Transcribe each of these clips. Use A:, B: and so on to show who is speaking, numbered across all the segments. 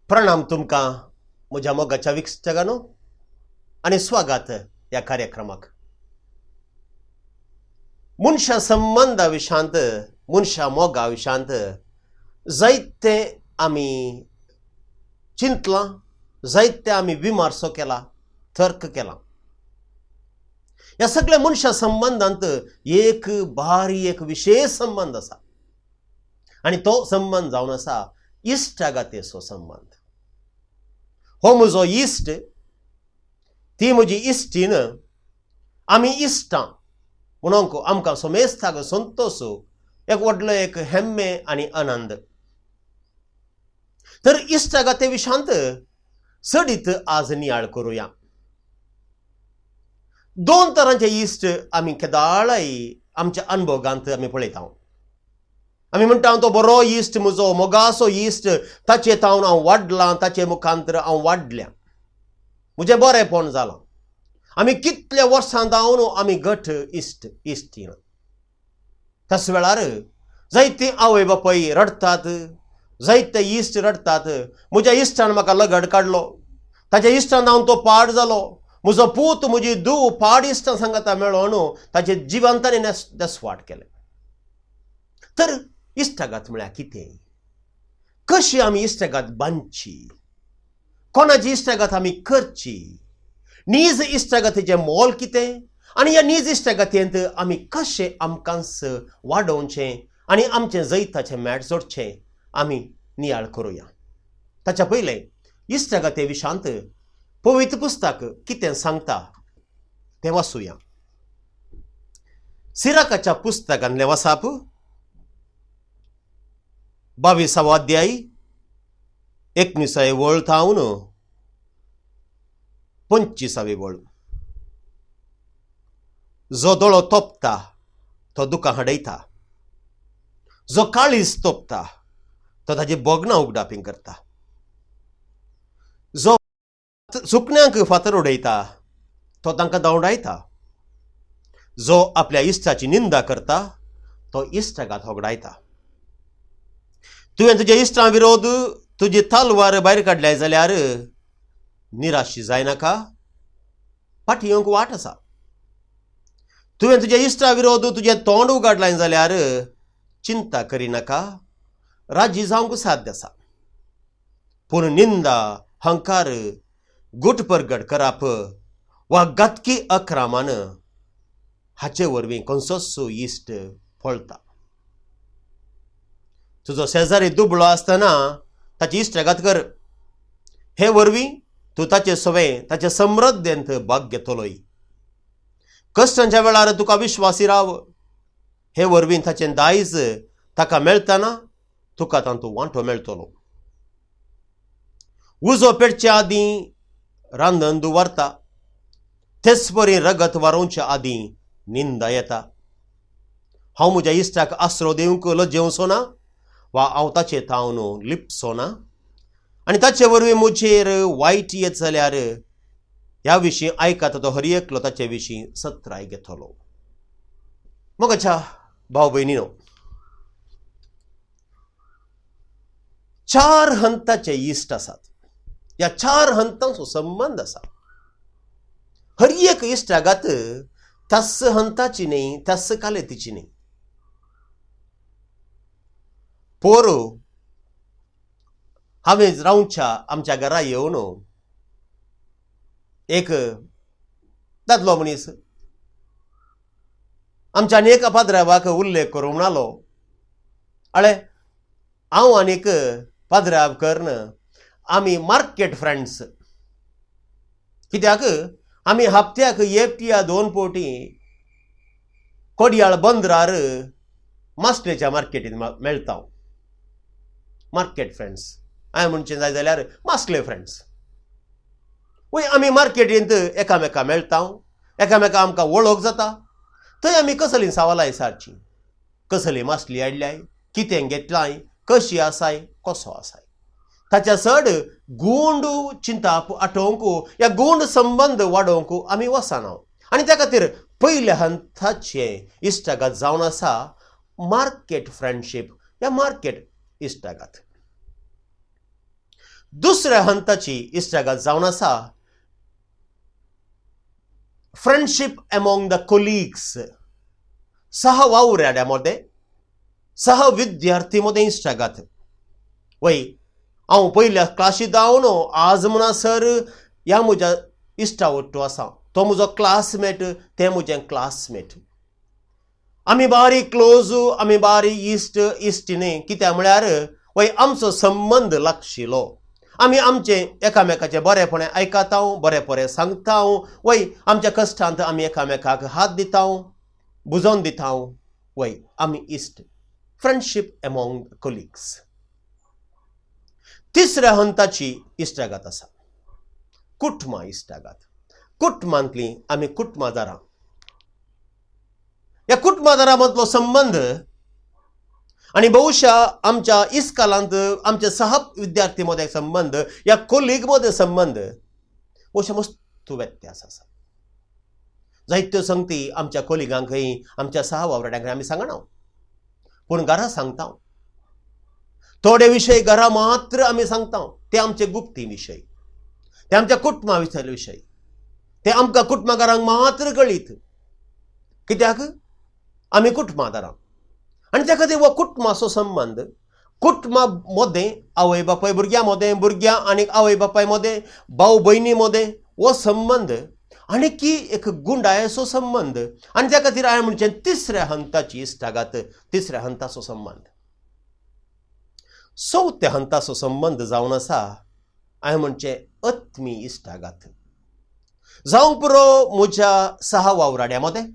A: प्रणाम तुमकां म्हज्या मोगाच्या वीक्षकांनो आनी स्वागत ह्या कार्यक्रमाक. मनशा संबंदा विशांत, मनशा मोगा विशांत जायते आमी चिंतलां, जायते आमी विमर्सो केला, तर्क केला. ह्या सगळ्या मनशा संबंदांत एक भारी एक विशेष संबंद आसा आनी तो संबंद जावन आसा इश्टागतीचो संबंद. हो म्हजो इश्ट, ती म्हजी इश्टीन, आमी इश्टां म्हणूंक आमकां समेस्ताक संतोश, एक व्हडलो एक हेम्मे आनी आनंद. तर इश्टागती विशांत चडीत आज नियाळ करुया. दोन तरांचे इश्ट आमी केदाळाय आमच्या अनुभोगांत आमी पळयता. आमी म्हणटा तो बरो इश्ट म्हजो, मोगासो इश्ट, ताचे तावन हांव वाडलां, ताचे मुखांतर हांव वाडल्या, म्हजें बरेंपण जालां. आमी कितल्या वर्सां जावन आमी घट इश्ट इश्टीन. त्याच वेळार जायती आवय बापाय रडटात, जायते इश्ट रडटात, म्हज्या इश्टान म्हाका लगड काडलो, ताच्या इश्टान हांव तो पाड जालो, म्हजो पूत म्हजी धूव पाड इश्टां सांगाता मेळोन ताचे जिवंतांनी देसवाट केलें. तर इश्टागत म्हळ्यार कितें, कशी आमी इश्टागत बांदची, कोणाची इश्टागत आमी करची, नीज इश्टागतीचें मोल कितें आनी ह्या नीज इश्टागतींत आमी कशें आमकांच वाडोवचें आनी आमचें जैताचें मॅट जोडचें आमी नियाळ करुया. ताच्या पयलें इश्टागती विशांत पवित्र पुस्तक कितें सांगता तें वाचुया. सिराकाच्या पुस्तकांतलें वाचप, 22वो अध्याय 19वे वळ थावन 25वी वळ. जो दोळो तोपता तो दुकां हाडयता, जो काळीज तोपता तो ताजी भोगणां उगडापी करता, जो सुकण्यांक फातर उडयता तो तांकां धांवडायता, जो आपल्या इश्टाची निंदा करता तो इश्टागात होगडायता. तुवें तुज्या इश्टां विरोध तुजी तलवार भायर काडल्याय जाल्यार निराशी जायनाका, फाटीं येवंक वाट आसा. तुवें तुज्या इश्टा विरोध तुजें तोंड उगाडलें जाल्यार चिंता करिनाका, राजी जावंक साध्य आसा. पूण निंदा, हंकार, गुटपरगट करप वा घातकी अक्रामान हाचे वरवीं खंयचोच इश्ट फळटा. तुजो शेजारी दुबळो आसतना ताची इश्टागत कर, हे वरवीं तूं ताचे सवे ताचे समृद्धेंत भाग घेतलोय. कश्टांच्या वेळार तुका विश्वासी राव, हे वरवीं ताचें दायज ताका मेळटना तुका तातूंत वांटो मेळटलो. उजो पेटचे आदीं रांदन दवरता, तेच परी रगत वारोवचे आदीं निंदा येता. हांव म्हज्या इश्टाक आसरो दिवंक लजेवचो ना वा हांव ताचे तावन लिपचो ना आनी ताचे वरवीं म्हजेर वायट येत जाल्यार ह्या विशीं आयकता तो हर एकलो ताचे विशीं सत्राय घेतलो. मोगाच्या भाव भयणीनो, चार हंताचे इश्ट आसात. ह्या चार हंतांचो संबंद आसा. हर एक इश्टागत त्याच हंताची न्ही, त्याच कालेतीची न्ही. पोरू हांवें रावच्या आमच्या घरा येवन एक दादलो मनीस आमच्या आनी एका पाद्रावाक उल्लेख करूं म्हणालो, अळे हांव आनीक पाद्राव करून आमी मार्केट फ्रेंड्स, कित्याक आमी हप्त्याक एक या दोन पोटी कोडयाळ बंदरार मासलेच्या मार्केटीन मेळटा. मार्केट फ्रेंड्स हांवें म्हणचें जाय जाल्यार मासले फ्रेंड्स. वय आमी मार्केटींत एकामेका मेळटा, एकामेका आमकां वळख जाता, थंय आमी कसलीं सवालां विचारचीं, कसली मासली हाडल्याय, कितें घेतलाय, कशी आसाय, कसो आसाय, ताच्या चड गूंड चिंताप आठोवंक या गूंड संबंद वाडोवंक आमी वचना. आनी त्या खातीर पयल्या हंताचें इश्टागत जावन आसा मार्केट फ्रेंडशीप या मार्केट इश्टागत. दुसऱ्या हंताची इश्टागत जावन आसा फ्रेंडशीप एमोंग the colleagues, सह वावुरड्या मदें, सह विद्यार्थी मदें इश्टागत. वय हांव पयल्या क्लासी जावन आज म्हणसर ह्या म्हज्या इश्टा वट्टू आसा, तो म्हजो क्लासमेट, तें म्हजें क्लासमेट, आमी बारीक क्लोज, आमी बारीक इश्ट इश्टिणी. कित्याक म्हळ्यार वय आमचो संबंद लागशिलो, आमी आमचें एकामेकाचें बरेंपण आयकता, बरें सांगता, वय आमच्या कश्टांत आमी एकामेकाक हात दिता, बुजोवन दिता. वय आमी इश्ट, फ्रेंडशीप एमोंग कोलिग्स. तिसऱ्या हंताची इश्टागत आसा कुटुंबा इश्टागत. कुटुंबांतली आमी कुटुंबादारां, ह्या कुटुंबादारां मदलो संबंद आनी बहुशा आमच्या इस्कालांत आमच्या सह विद्यार्थी मदें संबंद, ह्या कोलीग मदें संबंद बहुशा मस्त व्यत्यास आसा. जायत्यो संगती आमच्या कोलिगांकय आमच्या सह वावराड्यांकय आमी सांगना, पूण घरा सांगता. थोडे विशय घरा मात्र आमी सांगता, ते आमचे गुप्ती विशय, ते आमच्या कुटुंबा विशय विशय, ते आमकां कुटुंबाकारांक मात्र कळीत. कित्याक आमी कुटुंबादारां आनी त्या खातीर हो कुटुंबाचो संबंद, कुटुंबा मदें आवय बापाय भुरग्यां मदें, भुरग्यां आनी आवय बापाय मदें, भाव भयणी मदें हो संबंद आनी की एक गुंडायेचो संबंद. आनी त्या खातीर हांवें म्हणचें तिसऱ्या हंताची इश्टागत, तिसऱ्या हंताचो संबंद. चवथ्या हंताचो संबंद जावन आसा हांवें म्हणचें आत्मी इश्टागत. जावंक पुरो म्हज्या सह वावराड्या मदें,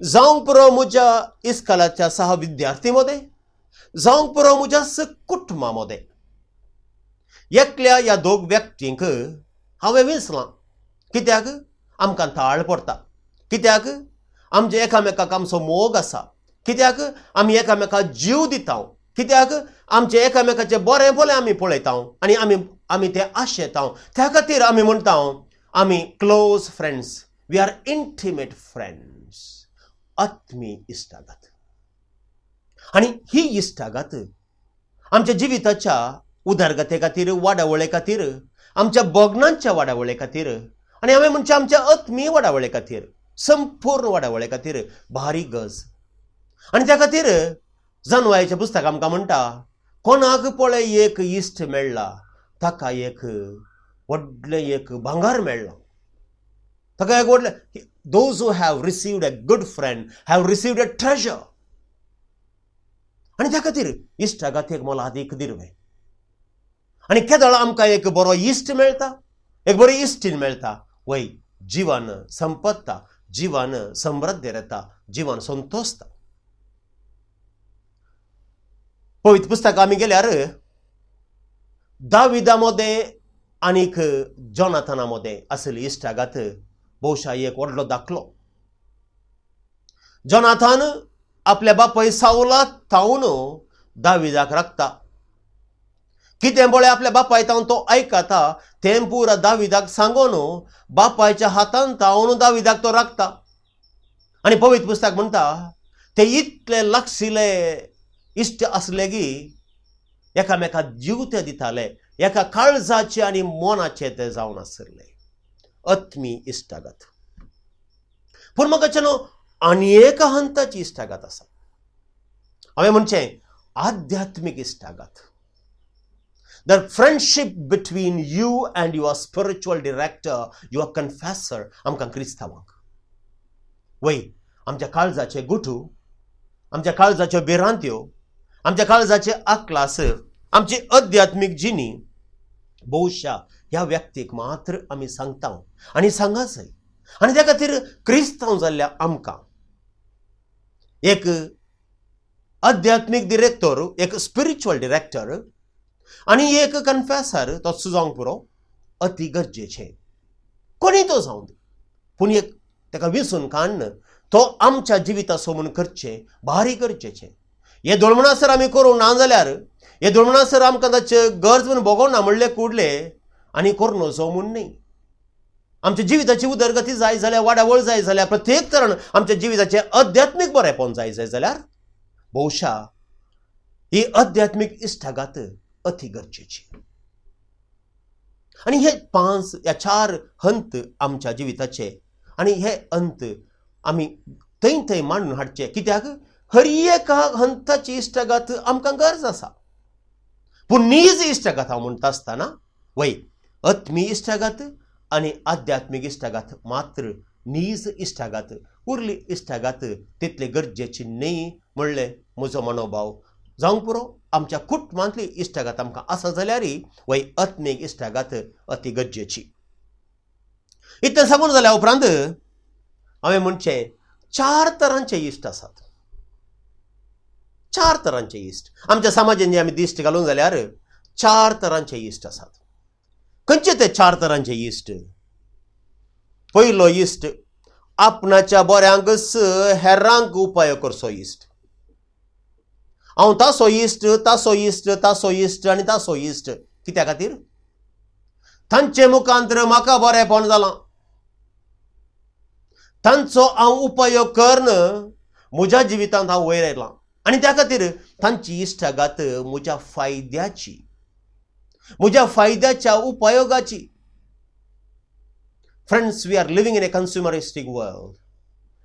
A: जावंक पुरो म्हज्या इस्कालाच्या सह विद्यार्थी मदें, जावंक पुरो म्हज्या कुटुंबा मदें. एकल्या ह्या दोग व्यक्तींक हांवें विंचलां. कित्याक आमकां ताळ पडटा, कित्याक आमचे एकामेकाक आमचो मोग आसा, कित्याक आमी एकामेकाक जीव दिता, कित्याक आमचे एकामेकाचें बरें भलें आमी पळयता आनी आमी आमी तें आशेता. त्या खातीर आमी म्हणटा आमी close friends, we are intimate friends, आत्मी इश्टागत. आनी ही इश्टागत आमच्या जिविताच्या उदरगते खातीर, वाडावळे खातीर, आमच्या भोगणांच्या वाडावळे खातीर आनी हांवें म्हणचें आमच्या आत्मीय वाडावळे खातीर, संपूर्ण वाडावळे खातीर भारी गरज. आनी त्या खातीर जनवायचें पुस्तक आमकां म्हणटा, कोणाक पळय एक इश्ट मेळ्ळा ताका एक व्हडलें एक भांगर मेळ्ळां, ताका एक व्हडलें. Those who have received a good friend have received a treasure. आनी त्या खातीर इश्टागत एक मोलादीक दिर्वें. आनी केदळ आमकां एक बरो इश्ट मेळटा, एक बरी इश्टीन मेळटा, वय जिवन संपत्ता, जिवन समृद्ध येता, जिवन संतोषता. पवित्र पुस्तक आमी गेल्यार दाविदा मदें आनीक जोनाथाना मदें आसली इश्टागत बहुशा एक व्हडलो दाखलो. जोनाथान आपल्या बापाय सावला थावन दाविदाक राखता. कितें पळय आपल्या बापाय थावन तो आयकता तें पुरा दाविदाक सांगून बापायच्या हातान थावन दाविदाक तो राखता. आनी पवित्र पुस्तक म्हणटा ते इतले लागशिल्ले इश्ट आसले की एकामेकाक जीव ते दिताले, एका काळजाचे आनी मनाचे ते जावन आसले आत्मी इश्टागत. पूण म्हाका न्हू आनी एका हंताची इश्टागत आसा, हांवें म्हणचें आध्यात्मीक इश्टागत. The friendship between you and your spiritual director, your confessor, आमकां क्रिस्तांवांक वय आमच्या काळजाचे गुटू, आमच्या काळजाच्यो भिरांत्यो, आमच्या काळजाचे आकलास, आमची अध्यात्मीक जिणी बहुशा ह्या व्यक्तीक मात्र आमी सांगता आनी सांगा जाय. आनी त्या खातीर क्रिस्तांव जाल्ल्या आमकां एक आध्यात्मीक डिरेक्टर, एक स्पिरिच्युअल डिरेक्टर आनी एक कन्फेसर तो जावंक पुरो अती गरजेचें. कोणी तो जावं दी, पूण एक ताका विसून काडून तो आमच्या जिविताचो म्हूण करचें भारी गरजेचें. हे दोळमणासर आमी करूंक ना जाल्यार, हे दोळमणासर आमकां ताचे गरज म्हूण भोगोना म्हणले कुडले आनी करूं नजो म्हूण न्ही. आमच्या जिविताची उदरगती जाय जाल्यार, वाडावळ जाय जाल्यार, प्रत्येक तरान आमच्या जिविताचें अध्यात्मीक बरेंपण जाय जाय जाल्यार बहुशा ही अध्यात्मीक इश्टागत अती गरजेची. आनी हे 5 या 4 हंत आमच्या जिविताचे आनी हे अंत आमी थंय थंय मांडून हाडचे. कित्याक हर एका हंताची इश्टागत आमकां गरज आसा. पूण नीज इश्टागत हांव म्हणटा आसतना वय आत्मी इश्टागत आनी आध्यात्मीक इश्टागत मात्र नीज इश्टागत, उरली इश्टागत तितली गरजेची न्हय म्हणलें म्हजो मनोभाव जावंक पुरो. आमच्या कुटुंबांतली इश्टागत आमकां आसा जाल्यार वय आत्मीक इश्टागत अती गरजेची. इतलें सांगून जाल्या उपरांत हांवें म्हणचें 4 तरांचे इश्ट आसात. 4 तरांचे इश्ट आमच्या समाजान जे आमी दिश्ट घालून जाल्यार 4 तरांचे इश्ट आसात. खंयचे ते 4 तरांचे इश्ट? पयलो इश्ट आपणाच्या बऱ्यांकच हेरांक उपाय करचो इश्ट. हांव तासो इश्ट, तासो इश्ट, तासो इश्ट आनी तासो इश्ट. कित्या खातीर? तांचे मुखांतर म्हाका बरेंपण जालां, तांचो हांव उपयोग करून म्हज्या जिवितांत हांव वयर आयलां आनी त्या खातीर तांची इश्टागत म्हज्या फायद्याची, म्हज्या फायद्याच्या उपयोगाची. Friends, we are living in a consumeristic world.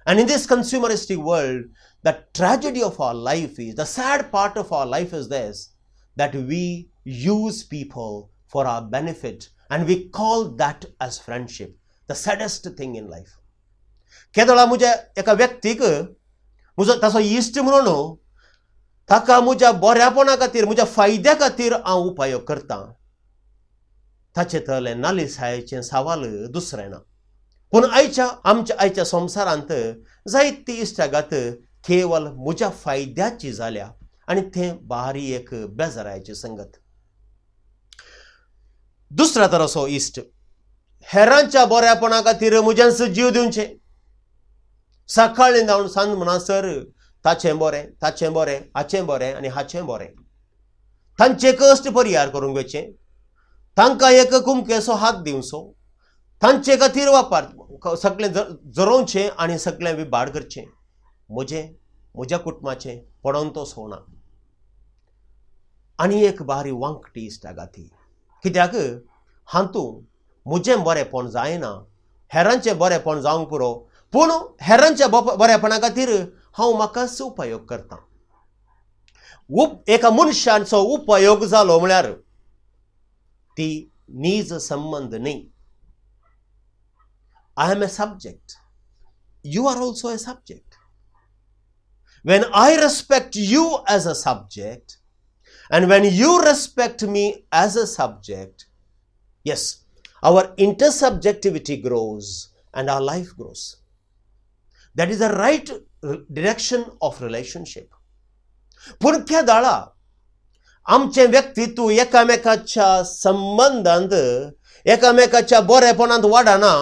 A: And in this consumeristic world, the tragedy of our life is, the sad part of our life is this, that we use people for our benefit and we call that as friendship, the saddest thing in life. केदोळा म्हज्या एका व्यक्तीक म्हजो ताचो इश्ट म्हणून ताका म्हज्या बऱ्यापणा खातीर, म्हज्या फायद्या खातीर हांव उपयोग करतां. ताचे तलें नालिसायेचें सवाल दुसरें ना. पूण आयच्या आमच्या आयच्या संवसारांत जायती इश्टागत केवल म्हज्या फायद्याची जाल्या आनी तें भारी एक बेजारायची संगत. दुसऱ्या तराचो इश्ट हेरांच्या बऱ्यापणा खातीर म्हज्यान जीव दिवचें. सकाळीं जावन सांज म्हणसर ताचें बरें, ताचें बरें, हाचें बरें आनी हाचें बरें. तांचे कश्ट परिहार करूंक वचचें, तांकां एक कुमकेचो हात दिवचो, तांचे खातीर वापर सगळें जरोवचें आनी सगळें विबाड करचें. म्हजें म्हज्या कुटुंबाचें पडोन तो सोना. आनी एक बारी वांकटी इश्टागती. कित्याक हातूंत म्हजें बरेंपण जायना, हेरांचें बरेंपण जावंक पुरो, पूण हेरांच्या बरेपणा खातीर हांव म्हाकाच उपयोग करतां. एका मनशाचो उपयोग जालो म्हळ्यार ती नीज संबंद न्ही. I am a subject, you are also a subject. When I respect you as a subject and when you respect me as a subject, yes, our intersubjectivity grows and our life grows. That is the right direction of relationship. पूण केदाळा आमचें व्यक्तित्व एकामेकाच्या संबंदांत, एकामेकाच्या बरेपणांत वाडना.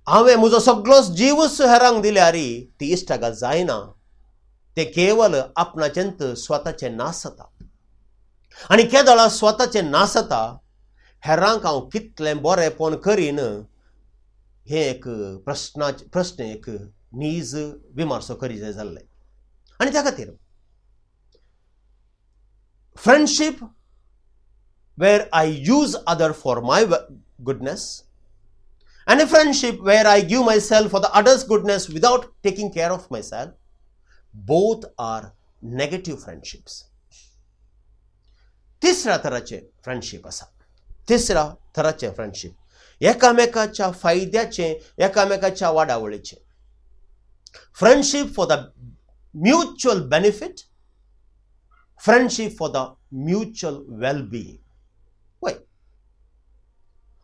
A: हांवें म्हजो सगळोच जीवच हेरांक दिल्यार ती इश्टागत जायना. ते केवल आपणाचेंत स्वताचें नासता. आनी केदळा स्वताचें नासता हेरांक हांव कितलें बरेंपण करीन हें एक प्रस्न, एक नीज विमर्सो करी जाय जाल्लें. आनी त्या खातीर friendship where I use other for my goodness and a friendship where I give myself for the others goodness without taking care of myself, both are negative friendships. तिसऱ्या तराचें फ्रेंडशीप आसा. तिसऱ्या तराचें फ्रेंडशीप एकामेकाच्या फायद्याचें, एकामेकाच्या वाडावळीचें. Friendship for the mutual benefit, friendship for the mutual wellbeing. वय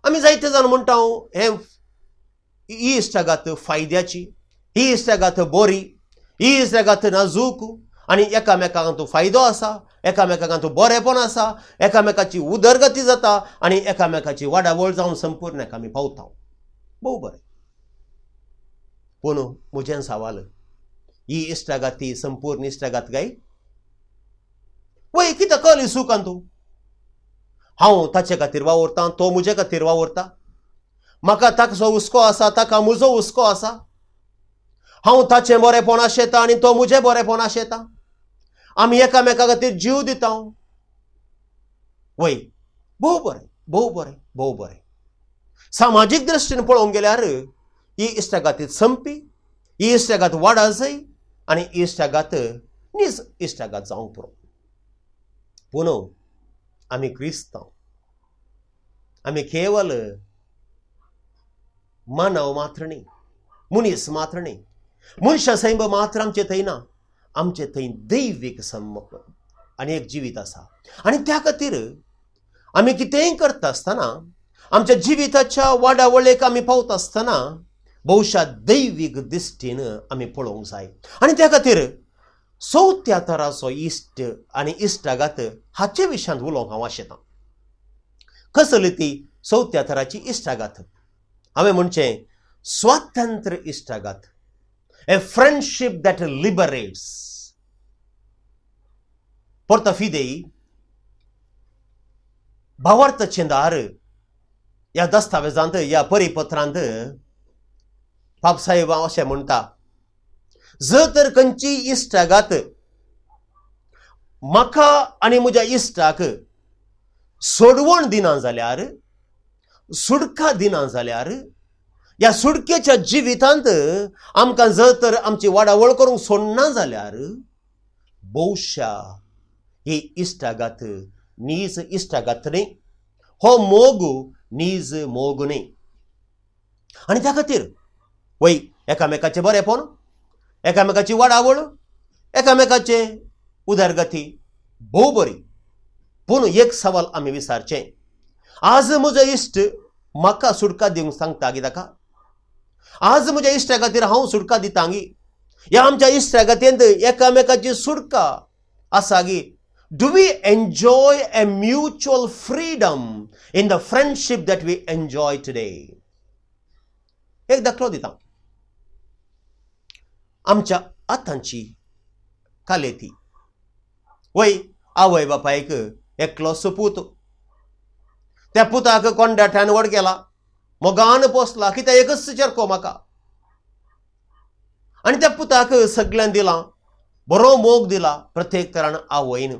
A: आमी जायते जाण म्हणटा हें ही इश्टागत फायद्याची, ही इश्टागत बरी, ही इश्टागत नाजूक आनी एकामेकांक तूं फायदो आसा, एकामेकांक तूं बरेंपण आसा, एकामेकाची उदरगती जाता आनी एकामेकाची वाडावळ जावन संपूर्ण आमी पावता. भोव बरें. पूण म्हजें सवाल, ही इश्टागत ही संपूर्ण इश्टागत काय? वय कितें कळ्ळी सुखान तूं? हांव ताचे खातीर वावुरतां, तो म्हजे खातीर वावुरता, म्हाका ताचो हुस्को आसा, ताका म्हजो हुस्को आसा, हांव ताचें बरेंपण आशेता आनी तो म्हजें बरेंपण आशेता, आमी एकामेका खातीर जीव दिता. वय भोव बरें. भोव बरें, भोव बरें. सामाजीक दृश्टीन पळोवंक गेल्यार ही इश्टागात संपी, ही इश्टागात वाडा जाय आनी इश्टागात नीज इश्टागात जावंक पुरो. पूण आमी क्रिस्तांव, आमी केवल मानव मात्र न्ही, मनीस मात्र न्ही, मनशा सैम मात्र आमचे थंय ना, आमचे थंय दैवीक सम आनी एक जिवीत आसा. आनी त्या खातीर आमी कितेंय करता आसतना, आमच्या जिविताच्या वाडावळेक आमी पावता आसतना भोवशा दैवीक दिश्टीन आमी पळोवंक जाय. आनी त्या खातीर चवथ्या तराचो इश्ट आनी इश्टागात हाचे विशयांत उलोवंक हांव आशेतां. कसली ती चवथ्या तराची इश्टागात? हांवें म्हणचें स्वातंत्र्य इश्टागात, ए friendship that liberates. Porta fidei भावार्थ चेंदार ह्या दस्तावेजांत, ह्या परिपत्रांत बापसाहेब अशें म्हणटा, जर तर खंयची इश्टागात म्हाका आनी म्हज्या इश्टाक सोडवण दिना जाल्यार, सुडका दिना जाल्यार, ह्या सुडकेच्या जिवितांत आमकां जर तर आमची वाडावळ करूंक सोडना जाल्यार भोवशा ही इश्टागात नीज इश्टागात न्ही, हो मोग नीज मोग न्ही. आनी त्या खातीर वय एकामेकाचें बरेंपण, एकामेकाची वाडावळ, एकामेकाचे उदरगती भोव बरी. पूण एक सवाल आमी विचारचें, आज म्हजो इश्ट म्हाका सुटका दिवंक सांगता गी ताका? आज म्हज्या इश्टा खातीर हांव सुटका दिता गी? ह्या आमच्या इश्टा खातीर एकामेकाची सुटका आसा गी? Do we enjoy a mutual freedom in the friendship that we enjoy today? एक दाखलो दिता, आमच्या आतांची कालेती. वय आवय बापायक एकलो पूत, त्या पुताक कोंडाट्यान व्हड केला, मोगान पोसला, कित्याक एकच चेरको म्हाका, आनी त्या पुताक सगळ्यान दिलां, बरो मोग दिला प्रत्येक तरान आवयन.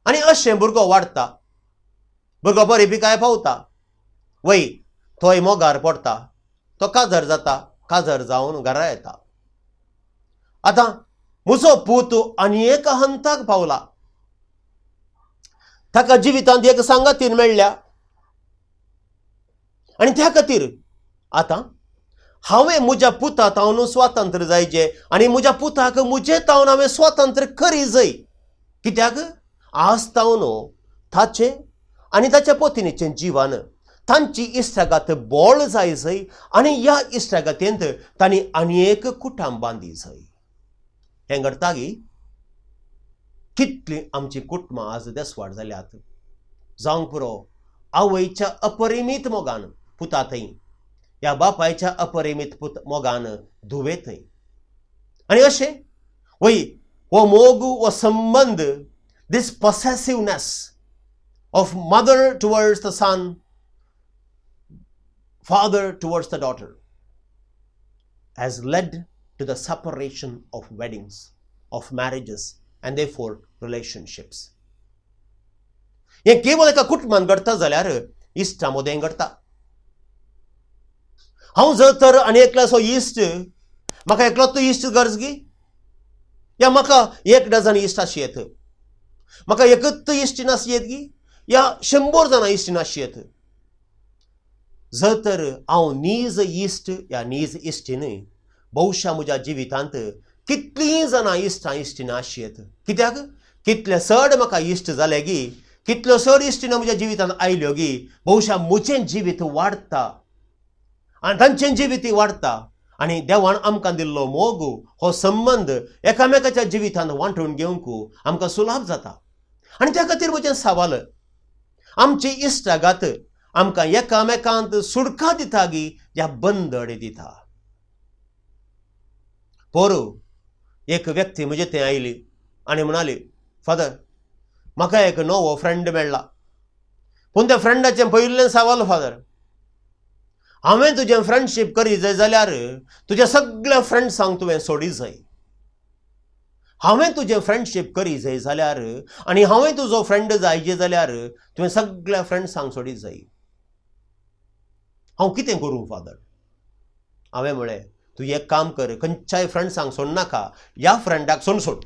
A: आनी अशें भुरगो वाडटा, भुरगो बरी पिकाय पावता, वय थंय मोगार पडटा, तो काजर जाता, काजर जावन घरा येता. आतां म्हजो पूत आनी एक हंताक पावला, ताका जिवितांत एक सांगातीन मेळ्ळ्या, आनी त्या खातीर आतां हांवें म्हज्या पुता तावन स्वातंत्र्य जायचें आनी म्हज्या पुताक म्हजे तावन हांवें स्वातंत्र्य करी जाय. कित्याक आज तावन ताचें आनी ताच्या पत्नीचें जिवन, तांची इश्टागात बोळ जाय जाय आनी ह्या इश्टागातेंत तांणी आनी एक कुटाम बांदी जाय. हें घडटा गी? कितलीं आमचीं कुटुंबां आज देसवाड जाल्यात. जावंक पुरो आवयच्या अपरिमीत मोगान पुता थंय, ह्या बापायच्या अपरिमीत पुत मोगान धुवे थंय. आनी अशें वय हो मोग, हो संबंद, this possessiveness of mother towards the son, father towards the daughter has led to the separation of weddings, of marriages and therefore relationships. हें केवळ एका कुटुंबान घडटा जाल्यार इश्टा मदें घडटा. हांव जर तर आनी एकल्याचो इश्ट, म्हाका एकलोच इश्ट गरज गी? या म्हाका एक डझन इश्ट आशी येत? म्हाका एकच इश्टीन आशी येत गी? या 100 जाणां इश्टीन आशी येत? जर तर हांव नीज इश्ट या नीज इश्टीन, भोवशा म्हज्या जिवितांत कितलीं जाणां इश्टां इश्टिनां आशी येत. कित्याक कितले चड म्हाका इश्ट जाले गी, कितल्यो चड इश्टिनां म्हज्या जिवितांत आयल्यो गी, भोवशा म्हजें जिवीत वाडटा आनी तांचें जिवीत वाडटा. आनी देवान आमकां दिल्लो मोग, हो संबंद एकामेकाच्या जिवितांत वांटून घेवंक आमकां सुलाभ जाता. आनी त्या खातीर म्हजें सवाल, आमची इश्टागात आमकां एकामेकांत सुडका दिता गी या बंदड दिता? पोरू एक व्यक्ती म्हजे थंय आयली आनी म्हणाली, फादर म्हाका एक नवो फ्रेंड मेळ्ळा. पूण त्या फ्रेंडाचें पयिल्लें सवाल, फादर हांवें तुजें फ्रेंडशीप करी जाय जाल्यार तुज्या सगळ्या फ्रेंड्सांक तुवें सोडी जाय. हांवें तुजें फ्रेंडशीप करी जाय जाल्यार आनी हांवें तुजो फ्रेंड जायजे जाल्यार तुवें सगळ्या फ्रेंड्सांक सोडीत जाय. हांव कितें करूं फादर? हांवें म्हळें, तूं एक काम कर, खंयच्याय फ्रेंड्सांक सोडनाका, ह्या फ्रेंडाक सोड सोड.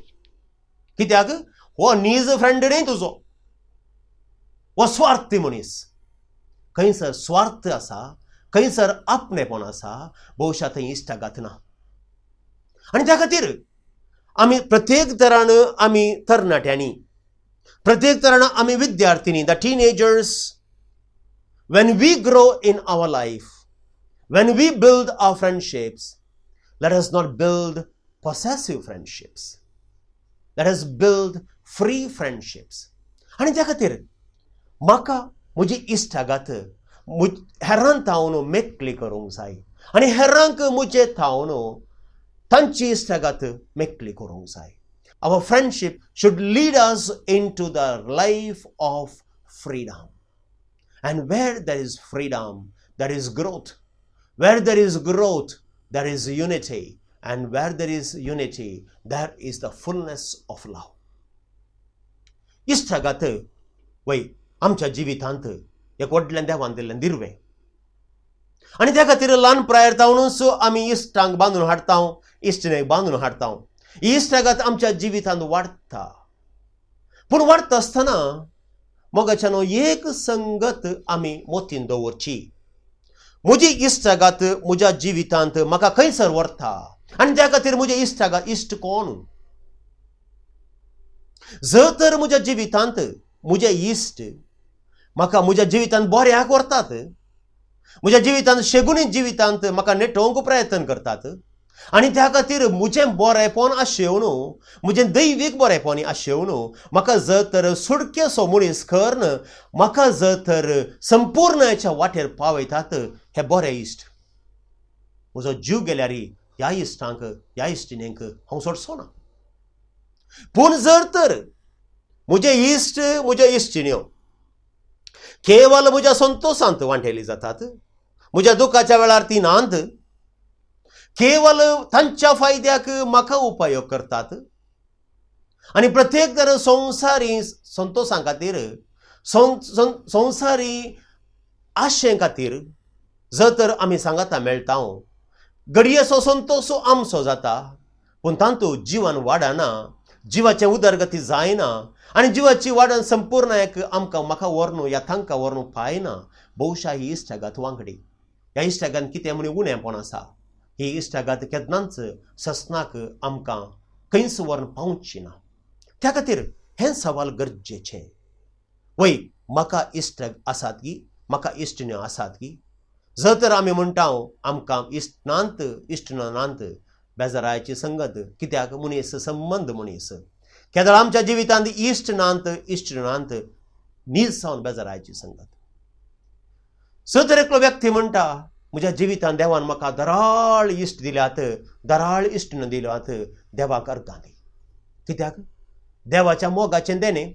A: कित्याक? हो नीज फ्रेंड न्ही तुजो, हो स्वार्थी मनीस. खंयसर स्वार्थ आसा, खंयसर आपणेपण आसा, भोवशा थंय इश्टागत ना. आनी त्या खातीर आमी प्रत्येक तरान आमी तरणाट्यांनी, प्रत्येक तरान आमी विद्यार्थिनी, the teenagers, when we grow in our life, when we build our friendships, let us not build possessive friendships, let us build free friendships. आनी त्या खातीर म्हाका म्हजी इश्टागत हेरांक थावन मेकळी करूंक जाय आनी हेरांक म्हजे थावन तांची इश्टागत मेकळी करूंक जाय. Our friendship should lead us into the life of freedom. And where there is freedom, there is growth. Where there is growth, there is unity. And where there is unity, there is the fullness of love. इश्टागत वय आमच्या जिवितांत एक व्हडलें देवान दिल्लें दिर्वें. आनी त्या खातीर ल्हान प्रायर जावनूच आमी इश्टांक बांदून हाडटा, इश्टिणेक बांदून हाडटा. ही इश्टागत आमच्या जिवितांत वाडटा. पूण वाडटा आसतना मोगाच्यानो एक संगत आमी मोतीन दवरची. म्हजी इश्टागत म्हज्या जिवितांत म्हाका खंयसर व्हरता आनी त्या खातीर म्हजे इश्टागत इश्ट कोण? जर तर म्हज्या जिवितांत म्हजे इश्ट म्हाका म्हज्या जिवितांत बऱ्याक व्हरतात, म्हज्या जिवितांत शेगुणी जिवितांत म्हाका नेटोवंक प्रयत्न करतात आनी त्या खातीर म्हजें बरेंपण आशेवन, म्हजें दैवीक बरेंपण आशेवन म्हाका जर तर सुडकेसो मनीस करून म्हाका जर तर संपूर्णाच्या वाटेर पावयतात, हे बरे इश्ट. म्हजो जीव गेल्यार ह्या इश्टांक, ह्या इश्टिणेंक हांव सोडचो ना. पूण जर तर म्हजे इश्ट, म्हज्यो इश्टिण्यो केवल म्हज्या संतोशांत वांटेली जातात, म्हज्या दुखाच्या वेळार ती नांत, केवल तांच्या फायद्याक म्हाका उपयोग करतात आनी प्रत्येक तर संवसारी संतोशां खातीर, संवसारी आशे खातीर जर तर आमी सांगाता मेळटा, घडयेचो संतोश आमचो जाता, पूण तातूंत जिवन वाडना, जिवाचें उदरगती जायना आनी जिवाची वाडन संपूर्ण एक आमकां म्हाका व्हरून ह्या तांकां व्हरून पायना. भोवशा ही इश्टागत वांगडी, ह्या इश्टागत कितें म्हण उणेंपण आसा, ही इश्टागत केन्नाच ससनाक आमकां खंयच व्हरून पावची ना. त्या खातीर हें सवाल गरजेचें. वय म्हाका इश्ट आसात की, म्हाका इश्टिण्यो आसात की? जर तर आमी म्हणटा आमकां इश्ट नात, इश्टिण्यो नात, बेजारायची संगत. कित्याक? मनीस संबंद मनीस केदळ आमच्या जिवितांत इश्ट नात, इश्टिण्यो नात, नीज जावन बेजारायची संगत. जर तर एकलो व्यक्ती म्हणटा म्हज्या जिवितांत देवान म्हाका दराळ इश्ट दिल्यात, दराळ इश्टिण्यो दिल्यात, देवाक अर्गां दी. कित्याक? देवाच्या मोगाचें देणें,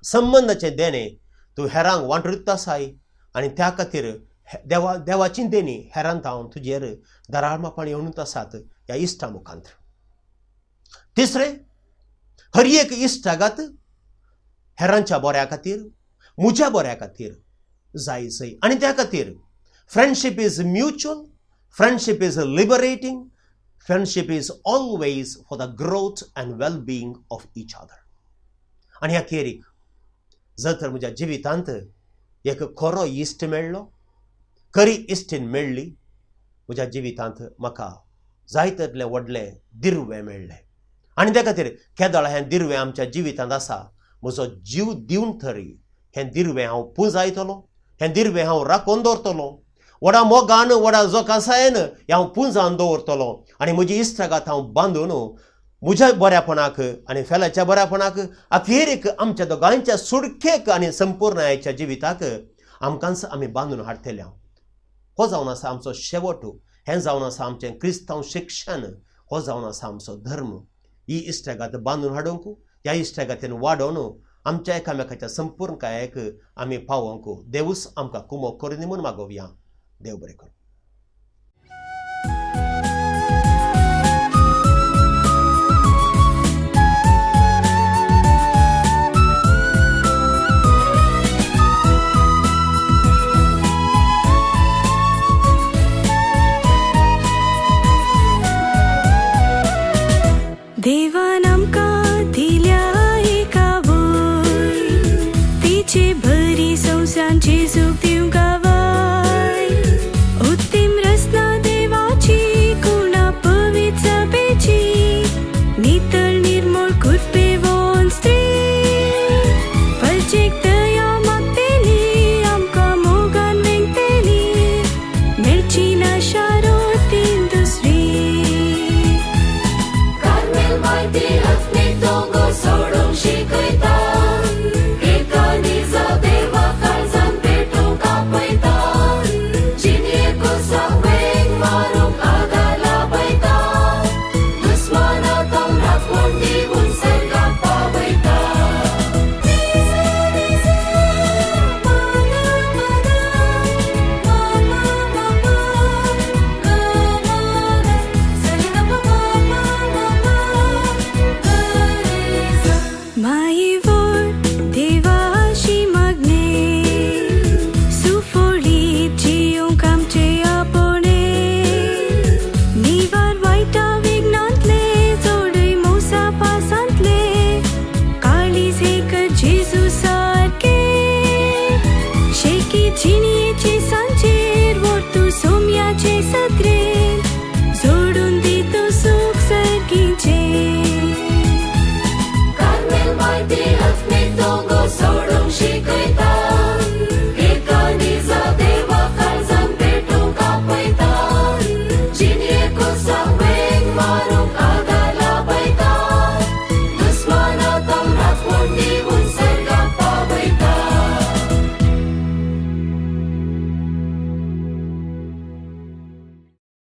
A: संबंदाचें देणें तूं हेरांक वांटरीत आसाय आनी त्या खातीर देवाची देणी हेरांत हांव तुजेर दराळ मापान येवनूच आसात ह्या इश्टा मुखांत. तिसरें, हर एक इश्टागत हेरांच्या बऱ्या खातीर, म्हज्या बऱ्या खातीर जाय जय. आनी त्या खातीर friendship is mutual, friendship is liberating, friendship is always for the growth and wellbeing of each other. आनी ह्या खेरीक जर तर म्हज्या जिवितांत एक खरो इश्ट मेळ्ळो, खरी इश्टीन मेळ्ळी, म्हज्या जिवितांत म्हाका जाय तितलें व्हडलें दिर्वें मेळ्ळें. आनी त्या खातीर केदळ हें दिर्वें आमच्या जिवितांत आसा, म्हजो जीव दिवन तरी हें दिर्वें हांव पुंजायतलो, हें दिर्वें हांव राखून दवरतलो, व्हडा मोगान, व्हडा जोकासायेन हें हांव पुंजावन दवरतलो आनी म्हजी इश्टागत हांव बांदून म्हज्या बऱ्यापणाक आनी फेलाच्या बऱ्यापणाक, अखेरीक आमच्या दोगांयच्या सुडकेक आनी संपूर्णायेच्या जिविताक आमकांच आमी बांदून हाडटले. हो जावन आसा आमचो शेवट, हें जावन आसा आमचें क्रिस्तांव शिक्षण, हो जावन आसा आमचो धर्म. ही इश्टागत बांदून हाडूंक, ह्या इश्टागतीन वाडोवन आमच्या एकामेकाच्या संपूर्ण कायेक आमी पावोवंक देवूच आमकां कुमोक करून म्हूण मागोवया. देव बरें करूं.
B: जेजूक